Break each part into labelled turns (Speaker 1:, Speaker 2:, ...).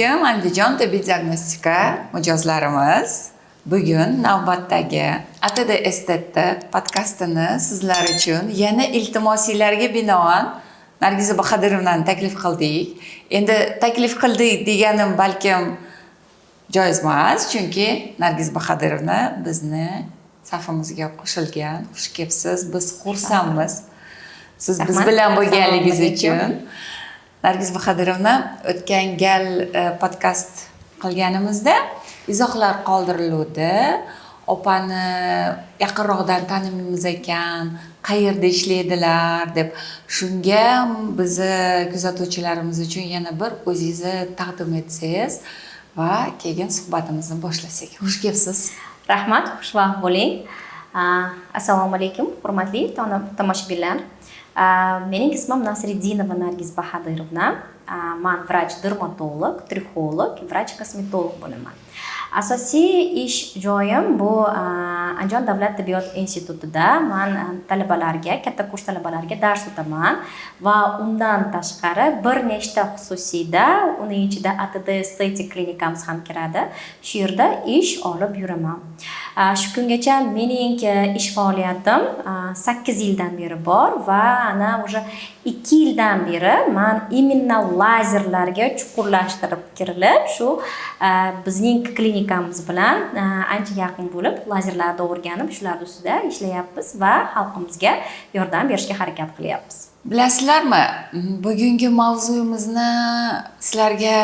Speaker 1: Alaykum, Andijon tibbiy diagnostika mijozlarimiz. Bugun navbatdagi ATD Estetda podkastini sizlar uchun yana iltimosinglarga binoan Nargiza Bahodirovnani taklif qildik. Endi taklif qildik deganim balkim joiz emas, chunki Nargiz Bahodirovna bizni safimizga qo'shilgan. Xush kelibsiz, biz xursandmiz. Siz biz
Speaker 2: Rahmat.
Speaker 1: bilan bo'lganligingiz
Speaker 2: Assalomu alaykum.
Speaker 1: uchun. Nargiz Bahodirovna, o'tgan gal podkast qilganimizda izohlar qoldiriluvdi. Opani yaqinroqdan tanimaymiz ekan, qayerda ishlaydilar deb. Shunga bizni kuzatuvchilarimiz uchun yana bir o'zingizni taqdim etsangiz va keyin suhbatimizni boshlasak. Xush kelibsiz.
Speaker 2: Rahmat, xushvaqt bo'ling. Assalomu alaykum, hurmatli tomoshabinlar. Mening ismim Nasriddinova Nargiz Bahodirovna. Man vrach dermatolog, trixolog, vrach kosmetolog bo'laman. Asosiy ish joyim bu Andijon davlat tibbiyot institutida man talabalarga, katta kurs talabalariga dars o'taman va undan tashqari bir nechta xususiyda, uning ichida ATD estetik klinikamiz ham kiradi. Shu yerda ish olib yuraman. Shu kungacha mening ish faoliyatim 8 yildan beri bor va ana уже 2 yildan beri man именно lazerlarga chuqurlashtirib kirilib, shu bizning klinikamiz bilan ancha yaqin bo'lib, lazerlarni o'rganib, shularni ustida ishlayapmiz va xalqimizga yordam berishga harakat qilyapmiz.
Speaker 1: Bilasizlarmi, bugungi mavzuyimizni sizlarga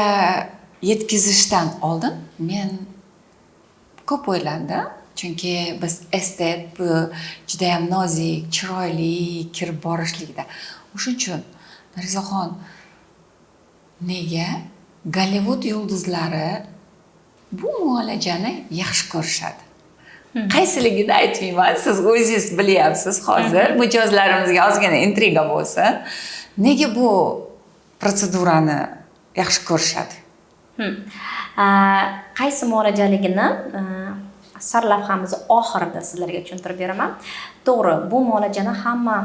Speaker 1: yetkazishdan oldin men ko'p o'ylandim. Chunki biz estet, bu judayam nozik, chiroyli kirib borishlikda. O'shuning uchun, Nargizaxon, nega Gollivud yulduzlari bu muolajani yaxshi ko'rishadi? Qaysiligini aytmayman, siz o'zingiz bilyapsiz hozir. Mijozlarimizga ozgina intriga bo'lsin. Nega bu protsedurani yaxshi ko'rishadi?
Speaker 2: Qaysi muolajaligini sarlavhamiz oxirida sizlarga tushuntirib beraman. To'g'ri, bu muolajani hamma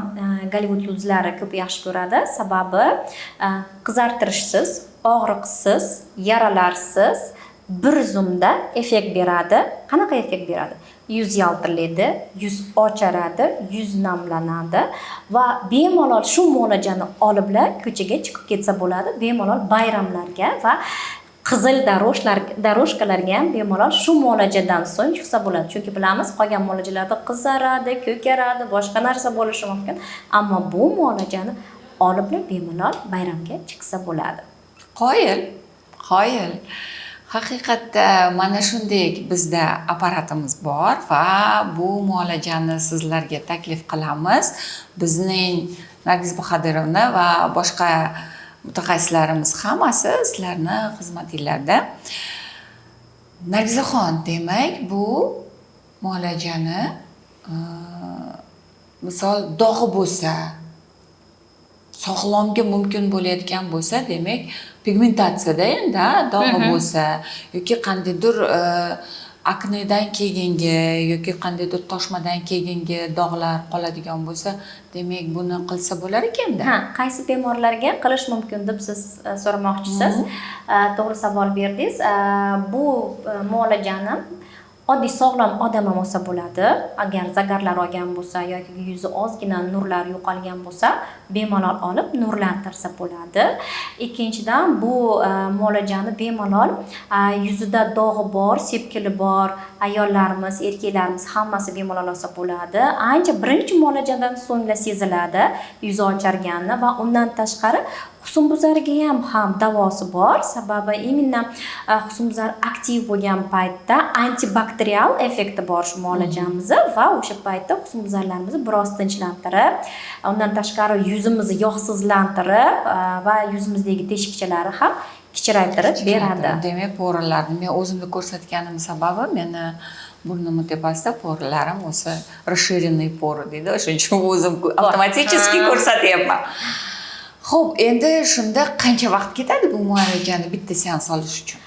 Speaker 2: Gollivud yulduzlari ko'p yaxshi ko'radi. Sababi qizartirishsiz, og'riqsiz, yaralarsiz bir zumda effekt beradi. Qanaqa effekt beradi? Yuz yaltirlaydi, yuz ocharadi, yuz namlanadi va bemalol shu muolajani oliblar ko'chaga chiqib ketsa bo'ladi, bemalol bayramlarga va qizil дорожка larga ham bemalol shu muolajadan so'ng chiqsa bo'ladi. Chunki bilamiz, qolgan muolajalarda qizaradi, ko'karadi, boshqa narsa bo'lishi mumkin. Ammo bu muolajani oliblar bemalol bayramga chiqsa bo'ladi.
Speaker 1: Qoyil, qoyil. Haqiqatda mana shunday bizda apparatimiz bor va bu muolajani sizlarga taklif qilamiz. Bizning Nargiz Bahodirovna va boshqa mutaxassislarimiz hammasi sizlarni xizmatinglarda. Nargizaxon, demak, bu muolajani misol dog'i bo'lsa, sog'lomga mumkin bo'layotgan bo'lsa, demak, pigmentatsiyada endi dog'i bo'lsa yoki qandaydir aknedan keyingi yoki qandaydir toshmadan keyingi dog'lar qoladigan bo'lsa, demak, buni qilsa bo'lar ekanda.
Speaker 2: Ha, qaysi bemorlarga qilish mumkin deb siz so'ramoqchisiz. To'g'ri savol berdingiz. Bu muolajani oddiy sog'lom odam ham olsa bo'ladi. Agar загар lar olgan bo'lsa yoki yuzi ozgina nurlar yo'qolgan bo'lsa, bemalol olib nurlantirsa bo'ladi. Ikkinchidan, bu muolajani bemalol yuzida dog'i bor, sepkili bor ayollarimiz, erkaklarimiz hammasi bemalol olsa bo'ladi. Ancha birinchi muolajadan so'ngla seziladi yuzi ochargani va undan tashqari husnbuzarga ham davosi bor. Sababi именно husnbuzar aktiv bo'lgan paytda antibakterial effekti bor shu muolajamizni va o'sha paytda husnbuzarlarimizni biroz tinchlantirib, undan tashqari yuzimizni yog'sizlantirib va yuzimizdagi teshikchalarni ham kichraytirib beradi.
Speaker 1: Demak, пора larni men o'zimda ko'rsatganim sababi meni burnimni tepasida пора larim o'zi расширенный поры deydi, o'shaning uchun o'zim avtomatически ko'rsatyapman. Xo'p, endi shunda qancha vaqt ketadi bu muolajani bitta seans olish uchun?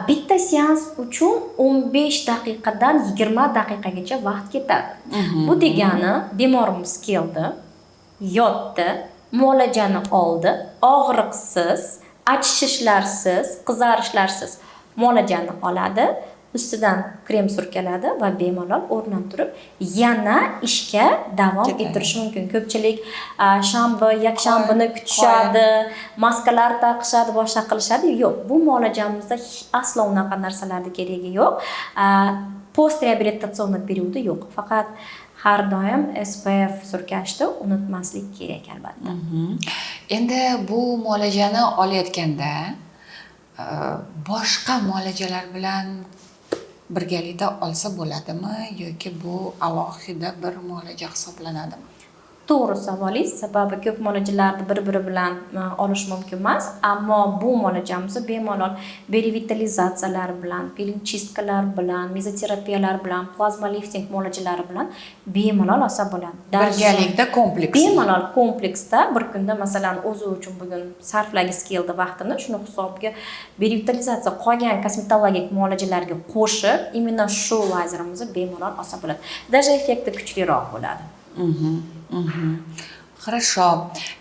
Speaker 2: Bitta seans uchun 15 daqiqadan 20 daqiqagacha vaqt ketadi. Bu degani bemorimiz keldi, yotdi, muolajani oldi, og'riqsiz. Achishishlarsiz, qizarishlarsiz muolajani oladi, ustidan krem surkaladi va bemalol o'rnidan turib yana ishga davom
Speaker 1: Ketadi.
Speaker 2: ettirishi mumkin. Ko'pchilik shanba, yakshanbani kutishadi, maskalar taqishadi, boshqa qilishadi. Yo'q, bu muolajamizda aslo unaqa narsalarni keragi yo'q. Постреабилитационный период i yo'q, faqat har doim SPF surkashni unutmaslik kerak, albatta.
Speaker 1: Endi bu muolajani olayotganda boshqa muolajalar bilan birgalikda olsa bo'ladimi yoki bu alohida bir muolaja hisoblanadimi?
Speaker 2: To'g'ri savolingiz, sababi ko'p muolajalarni bir biri bilan olish mumkin emas, ammo bu muolajamizni bemalol biorevitalizatsiyalar bilan, пилинг чистка lar bilan, mezoterapiyalar bilan, plazma lifting muolajalari bilan bemalol olsa bo'ladi.
Speaker 1: Birgalikda, kompleks.
Speaker 2: Bemalol kompleksda bir kunda, masalan, o'zi uchun bugun sarflagisi keldi vaqtini, shuni hisobiga biorevitalizatsiya, qolgan kosmetologik muolajalarga qo'shib именно shu lazerimizni bemalol olsa bo'ladi, даже effekti kuchliroq bo'ladi.
Speaker 1: Хорошо.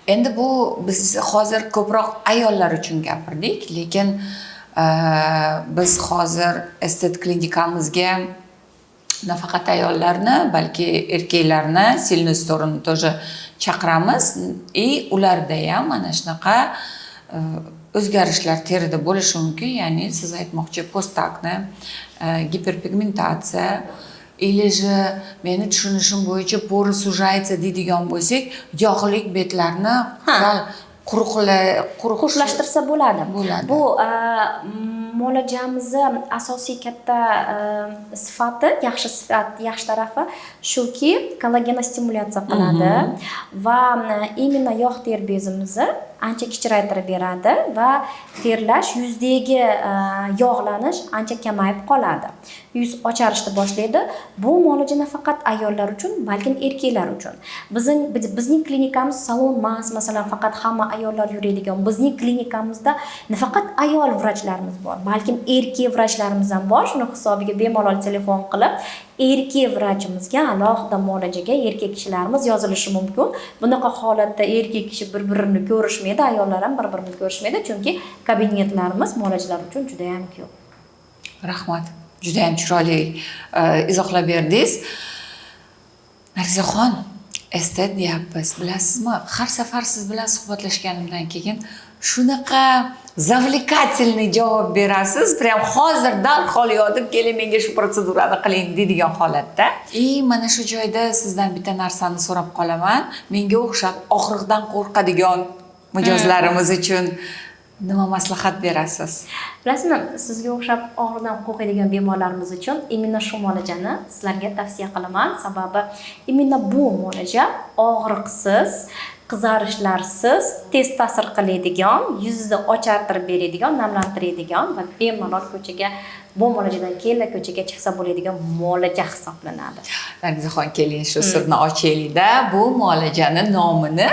Speaker 1: Endi bu biz hozir ko'proq ayollar uchun gapirdik, lekin biz hozir estet klinikamizga nafaqat ayollarni, balki erkaklarni сильную сторону тоже chaqiramiz и ularda ham mana shunaqa o'zgarishlar terida bo'lishi mumkin. Ya'ni siz aytmoqchi, постакне, giperpigmentatsiya или же meni tushunishim bo'yicha, поры сужается deydigan bo'lsak, yog'lik betlarni sal quruq
Speaker 2: Quruqlashtirsa bo'ladi.
Speaker 1: Bo'ladi.
Speaker 2: Bu muolajamizni asosiy katta sifati, yaxshi sifat, yaxshi tarafi shuki, kollagenostimulyatsiya qiladi va именно yog' ter bezimizni ancha kichraytirib beradi va terlash, yuzdagi yog'lanish ancha kamayib qoladi, yuz ocharishni boshlaydi. Bu muolaja nafaqat ayollar uchun, balkim erkaklar uchun. Bizning klinikamiz salon emas, masalan, faqat hamma ayollar yuradigan. Bizning klinikamizda nafaqat ayol vrachlarimiz bor, balkim erkak vrachlarimiz ham bor. Shuni hisobiga bemalol telefon qilib, erkak vrachimizga alohida muolajaga erkak kishilarimiz yozilishi mumkin. Bunaqa holatda erkak kishi bir birini ko'rishmaydi, ayollar ham bir birini ko'rishmaydi, chunki kabinetlarimiz muolajalar uchun judayam ko'p.
Speaker 1: Rahmat, judayam chiroyli izohlab berdingiz, Nargizaxon. Estet deyapmiz, bilasizmi, har safar siz bilan suhbatlashganimdan keyin shunaqa завлекательный javob berasiz, прям hozir darhol yotib keling, menga shu protsedurani qiling deydigan holatda. И mana shu joyda sizdan bitta narsani so'rab qolaman: menga o'xshab og'riqdan qo'rqadigan mijozlarimiz uchun nima maslahat berasiz?
Speaker 2: Bilasizmi, sizga o'xshab og'riqdan qo'rqadigan bemorlarimiz uchun именно shu muolajani sizlarga tavsiya qilaman, sababi именно bu muolaja og'riqsiz, qizarishlarsiz, tez ta'sir qiladigan, yuzni ochartirib beradigan, namlantiradigan va bemalol ko'chaga, bu muolajadan keyin ko'chaga chiqsa bo'ladigan muolaja hisoblanadi.
Speaker 1: Nargizaxon, keling, shu sirni ochaylikda, bu muolajani nomini.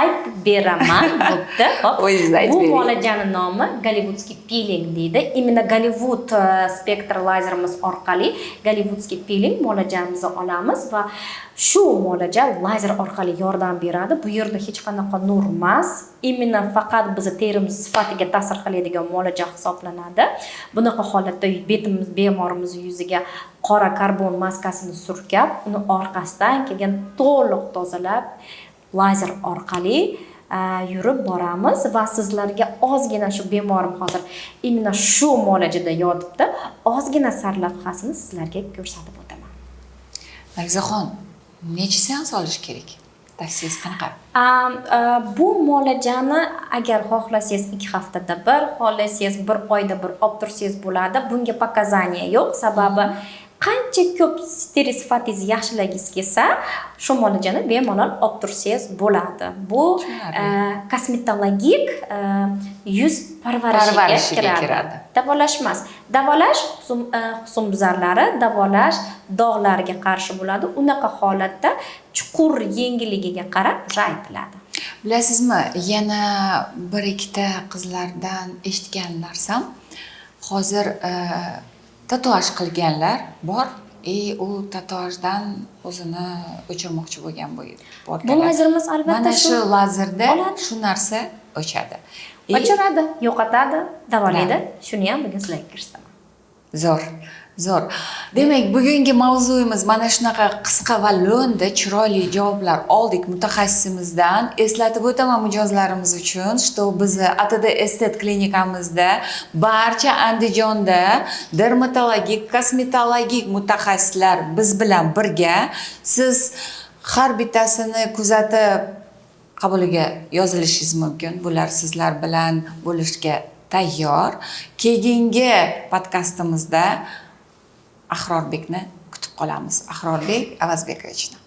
Speaker 2: Aytib beraman, bo'pti. Hop.
Speaker 1: O'zingiz aytib
Speaker 2: Bu
Speaker 1: bering.
Speaker 2: muolajani nomi голливудский пилинг deydi. Именно Gollivud spektr lazerimiz orqali голливудский пилинг muolajamizni olamiz va shu muolaja lazer orqali yordam beradi. Bu yerda hech qanaqa nur emas, именно faqat bizni terimiz sifatiga ta'sir qiladigan muolaja hisoblanadi. Bunaqa holatda betimiz, bemorimiz yuziga qora karbon maskasini surkab, uni orqasidan keyin to'liq tozalab, lazer orqali yurib boramiz va sizlarga ozgina, shu bemorim hozir именно shu muolajada yotibdi, ozgina sarlavhasini sizlarga ko'rsatib o'taman.
Speaker 1: Nargizaxon, necha seans olish kerak, tavsiyangiz qanaqa?
Speaker 2: Bu muolajani agar xohlasangiz 2 haftada bir, xohlasangiz bir oyda bir olib tursangiz bo'ladi. Bunga показания yo'q, sababi qancha ko'p teri sifatingizni yaxshilagingiz kelsa, shu muolajani bemalol olib tursangiz bo'ladi. Bu
Speaker 1: Tushunarli.
Speaker 2: Kosmetologik yuz parvarishiga
Speaker 1: Parvarishiga
Speaker 2: kiradi.
Speaker 1: Kiradi.
Speaker 2: Davolash emas. Davolash husnbuzarlari, davolash dog'larga qarshi bo'ladi. Unaqa holatda chuqur yengilligiga qarab уже aytiladi.
Speaker 1: Bilasizmi, yana bir ikkita qizlardan eshitgan narsam, hozir tatuaj qilganlar bor и u tatuajdan o'zini o'chirmoqchi bo'lgan
Speaker 2: Bu
Speaker 1: borganlar.
Speaker 2: Lazerimiz albatta
Speaker 1: Mana shu lazerda
Speaker 2: oladi.
Speaker 1: shu narsa. O'chadi. И
Speaker 2: O'chiradi, yo'qotadi, davolaydi. Shuni ham bugun sizlarga ko'rsataman.
Speaker 1: Zo'r, zo'r. Demak, bugungi mavzuyimiz mana shunaqa qisqa va lo'nda, chiroyli javoblar oldik mutaxassisimizdan. Eslatib o'taman mijozlarimiz uchun, что bizni ATD Estet klinikamizda barcha Andijonda dermatologik, kosmetologik mutaxassislar biz bilan birga. Siz har bittasini kuzatib, qabuliga yozilishingiz mumkin. Bular sizlar bilan bo'lishga tayyor. Keyingi podkastimizda Ahrorbekni kutib qolamiz. Ahrorbek Avazbekovichni.